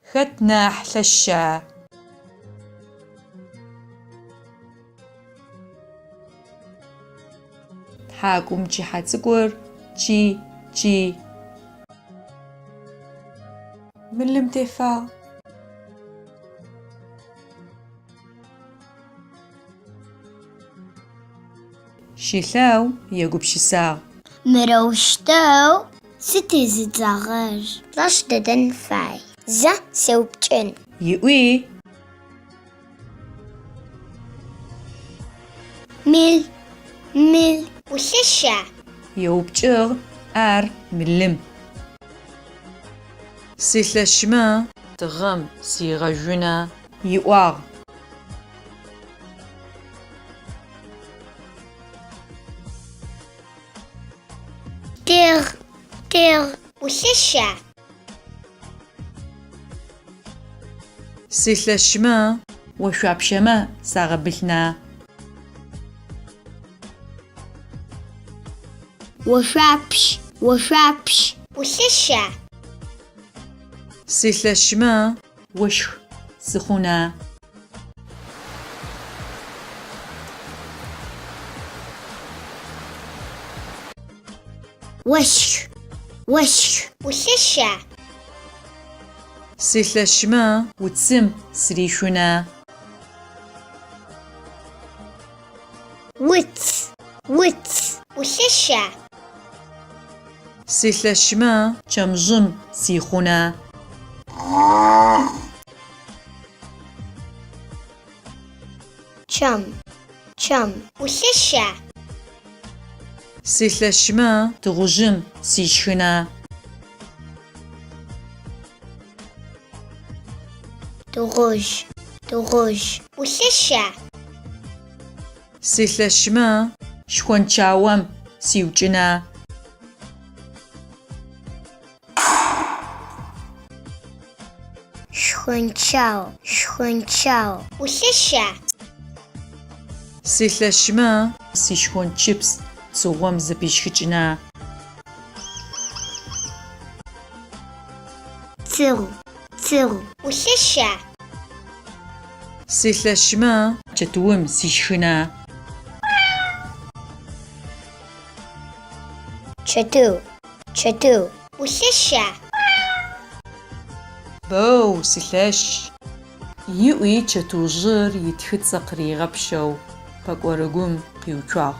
Хэт нахь лъэша? Тхьакӏумкӏыхьэ цӏыкӏур кӏи, кӏи. Мылым тефагъ. Щылъэу егупшысагъ. Мырэущтэу сыд тезыдзагъэр? Лъэш дэдэн фай. Зэ сеупчӏын. Иӏуи. Мыл, мыл. Улъэша? Еупчӏыгъ ар мылым. Сылъэшмэ, тыгъэм сигъэжъуна? Иӏуагъ. Тыгъ, тыгъ. Улъэша? Сылъэшмэ, ошъуапщэмэ сагъэбылъына? Ошъуапщ, ошъуапщ. Улъэша? Сылъэшмэ, ощх сыхъуна? Ощх, ощх. Улъэша? Сылъэшмэ, уцым сыришъуна? Уц, уц. Улъэша? Сылъэшмэ, чэмыжъым сихъуна? Чэм, чэм. Улъэша? Сылъэшмэ, тыгъужъым сишхына? Тыгъужъ, тыгъужъ. Улъэша? Сылъэшмэ, шхончаом сиукӏына? Шхончау, шхончау. Улъэша? Сылъэшмэ, сишхончыпс цыгъом зэпишхыкӏына? Цыгъу, цыгъу. Улъэша? Сылъэшмэ, чэтыум сишхына? Чэтыу, чэтыу. Улъэша? Боу сылъэш! Иӏуи чэтыужъыр итхыцӏэ къыригъэпщэу пӏэкӏорыгум къиуцуагъ.